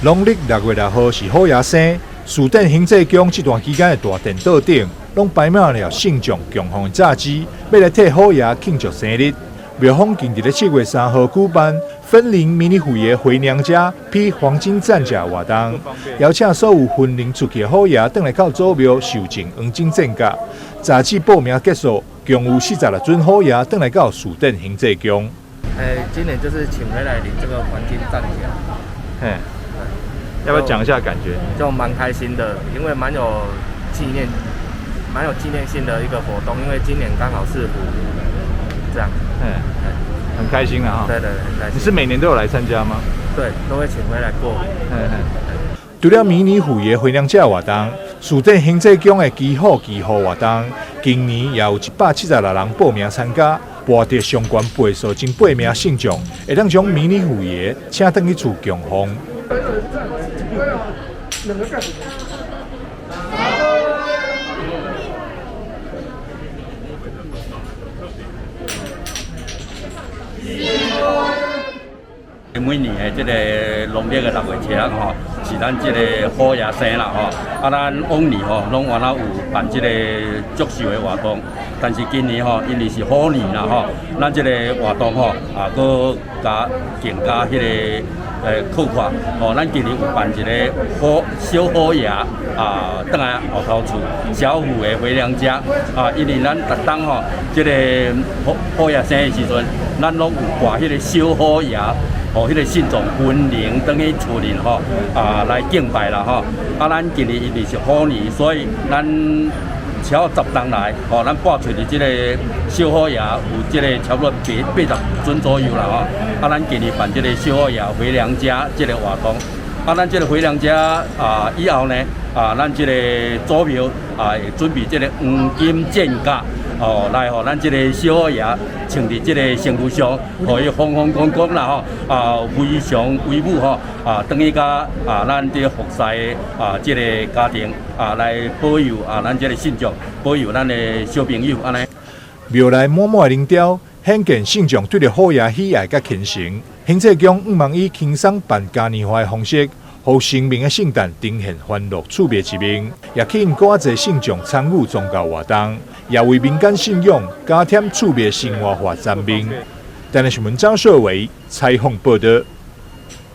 農曆6月6號是虎爺生，士典興濟宮這段期間的大殿桌頂，攏擺滿了信眾供奉的炸雞，欲來替虎爺慶祝生日。廟方近佇咧7月3號舉辦分靈迷你虎爺回娘家披黃金戰甲活動，邀請所有分靈出去的虎爺轉來到祖廟受贈黃金戰甲。截止報名結束，共有46尊虎爺轉來到士典興濟宮。今年就是請回來領這個黃金戰甲。嘿，要不要講一下感覺？就蠻開心的，因為蠻有紀念、蠻有紀念性的一個活動，因為今年剛好是虎年，這樣。嗯，很開心啊！對對對，很開心。你是每年都有來參加嗎？對，都會請回來過。除了迷你虎爺回娘家活動，士典興濟宮的祈福祈福活動，今年也有176人報名參加，博得上懸倍數前八名信眾，會當將迷你虎爺請轉去厝供奉。每年的這個農曆的6月7日吼，是咱這個虎爺生啦吼。啊，咱往年吼攏原來有辦這個祝壽的活動，但是今年吼，因為是虎年啦吼，咱這個活動吼啊，閣加更加彼個擴闊吼。咱今年有辦一個虎小虎爺啊，轉來後頭厝小虎的回娘家啊，因為咱逐冬吼，這個虎虎爺生的時陣，咱攏有掛彼個小虎爺。予彼個信眾分靈轉去厝裡吼啊來敬拜啦吼。啊，咱今年因為是虎年，所以咱超10冬來吼，咱跋揣著這個小虎爺有這個差不多80尊左右啦吼。啊，咱今年辦這個小虎爺回娘家這個活動。啊，咱這個回娘家啊以後呢啊，咱這個祖廟啊會準備這個黃金戰甲。哦，來予咱這個小虎爺穿佇這個身軀上，予伊風風光光啦吼，啊，非常威武吼，啊，轉去共啊，咱佇服侍啊，這個家庭啊，來保佑啊，咱這個信眾，保佑咱的小朋友按呢。廟內滿滿的靈雕，顯見信眾對著虎爺喜愛佮虔誠。興濟宮向望以輕鬆辦嘉年華的方式，予神明的聖誕呈現歡樂趣味一面，也吸引閣較濟信眾參與宗教活動，也為民間信仰加添趣味生活化層面。台南新聞張碩偉採訪報導。